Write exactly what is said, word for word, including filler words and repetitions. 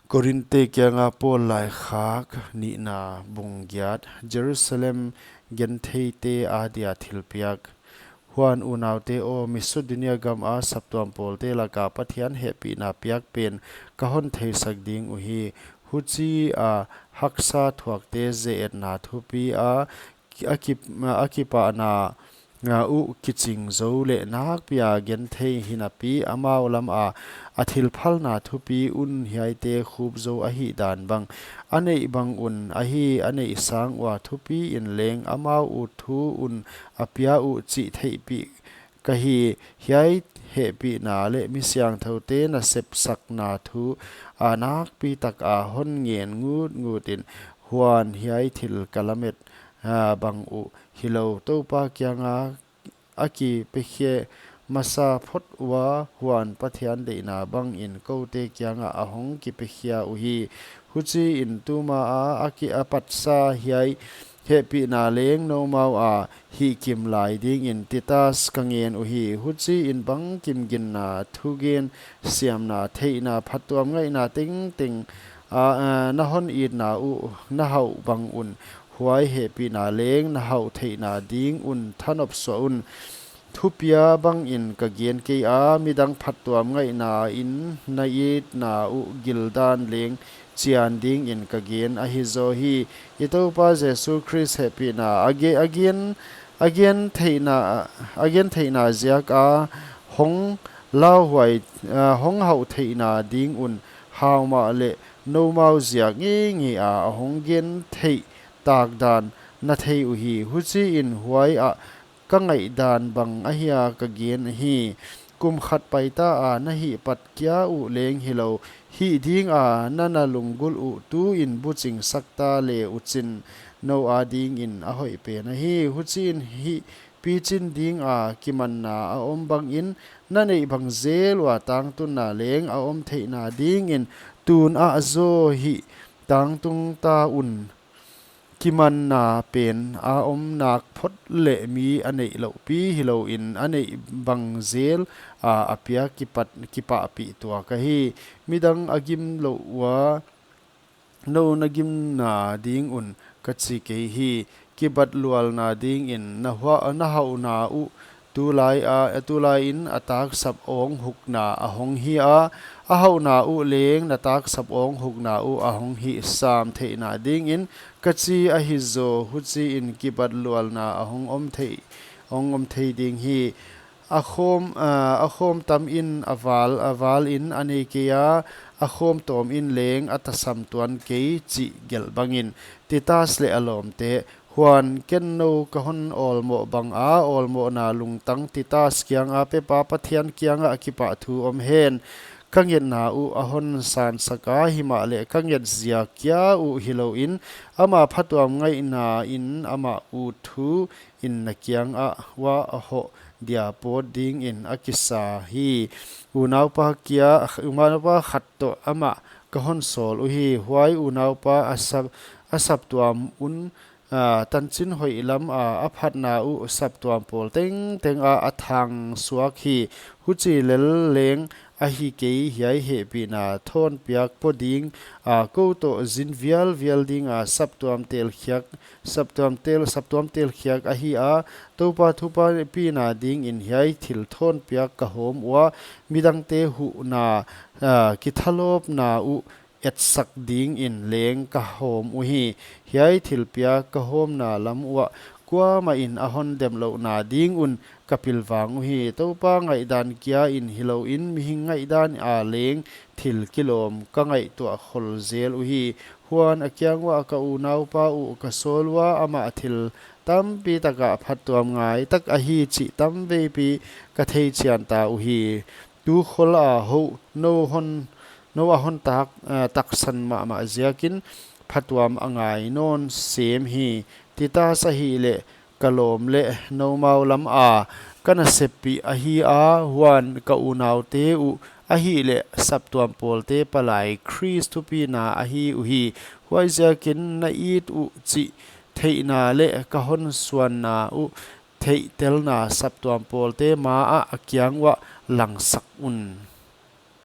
Korinte kianga Paul laikhak nihna, bung giat. Jerusalem gentheite adia thilpiak. Huan unaute aw, Masidonia gama saptuam pawlte laka Pathian hehpihna piak pen ka hon theisak ding uhi. Huchia haksa thuakte zeetna thupi a, a kip-, a kipahna uh kiching zou leh nakpia genthei hinapi amau lama a thilphalna thupi un hiaite khup zou ahihdan bang a neih bang un ahi, a neih sang ua thupiin leng amau uh thu un a pia uh chih theihpih ka hi. Hiai hehpihna leh misiangthoute nasepsakna thu a nakpi taka hon ngen ngutngutin, huan hiai thil ka lamet, ah, bang uh hilou, Toupa kianga a kipekhia masa phot ua, huan Pathian deihna bangin koute kianga a hong kipekhia uhi. Huchiin tuma a, a ki-, a patsa hiai hehpihna leng noumau a hihkim lai dingin Titas ka ngen uhi. Huchiin bangkim ginna, thugen siamna, theihna, phattuam ngaihna tengteng a, a, na hon itna uh na hauh bang un, huai hehpihna leng na hauh theihna ding un thanop suah un. Thupia bangin ka gen kei a, midang phattuam ngaihna in na itna uh gildan leng chian dingin ka gen ahi zaw hi. I Toupa Jesu Khrist hehpihna a ge-, a gen, a gen theihna, a gen theihna ziaka hong lauhuai, ah, hong hauh theihna ding un hau mahleh noumau ziak ngeingei a, a hong gen theih takdan na thei uhi. Huchiin huai ah ka ngaihdan bang ahia ka gen hi. Kum khat paita a na hih pat kia uh leng hilou, hih dinga na na lunggulh uh tuin buching sak ta le uchin nou adingin a hoih pen ahi. Huchiin hih pichin dinga kimanna a om bangin na neih bang zel ua tangtunna leng a om theihna dingin tun ah zaw hih tangtung ta un. Kimanna pen a om nak phot leh mi a neih loupi hilouin a neih bang zel a, a piak kipat, kipahpih tuak ahi. Midang a gim louh ua, nou na gimna ding un ka chi kei hi. Kibatlualna dingin na hua-, na hauhna uh tulai a, tulaiin a taksap awng hukna a hong hi a, a hauhna uh leng na taksap awng hukna uh a hong hih sam theihna dingin ka chi ahi zaw. Huchiin kibatlualna a hong om thei, hong om thei ding hi. A khawm, ah, a khawm tamin a val, a valin a nei kei a, a khawm tawmin leng a tasam tuan kei chih gelh bangin. Titas leh a lawmte, huan ken nou ka hon awlmoh banga awlmohna lungtang Titas kianga pepa Pathian kianga a kipahthu om hen. Ka ngetna uh a hon sansak a, himahleh ka nget ziak kia uh hilouin, ama phatuam ngaihna in amah uh thu in na kiangah ua a hoh dia pawt dingin a kisa hi. Unaupa kia, unaupa khat toh amah ka hon sawl uhi. Huai unaupa a sap, a saptuam un, ah, tanchin hoih lama a phatna uh saptuam pawl tengteng ah a thang suak hi. Huchi lel leng ahi kei, hiai hehpihna thawnpiak po ding, ah, kou toh zin vialvial dinga saptuam telkhiak, saptuam tel, saptuam telkhiak ahi a, Toupa thupina dingin hiai thil thawnpiak ka hawm ua, midangte huhna, ah, kithalawpna uh etsak dingin leng ka hawm uhi. Hiai thilpiak ka hawmna lam uah kuamahin a hon demlouhna ding un ka pilvang uhi. Toupa ngaihdan kiain hilouin mihing ngaihdan a leng thil kilawm ka ngaihtuah khol zel uhi. Huan a kiang uah ka unaupa uh ka sawl ua, amah thil tampi taka phattuam ngai tak ahi chih tamveipi ka theichian ta uhi. Tu khol a hou, nou hon, nou a hon tak, eh, taksan mahmah ziakin phatuam a ngai nawn sem hi. Titas ahihleh ka lawm leh noumau lama ka naseppih ahi a, huan ka unaute uh ahihleh saptuam pawlte palai Khrist thupina ahi uhi. Huaiziakin na it uh chih theihna leh ka hon suanna uh theihtelna saptuam pawlte maah a kiang uah langsak un.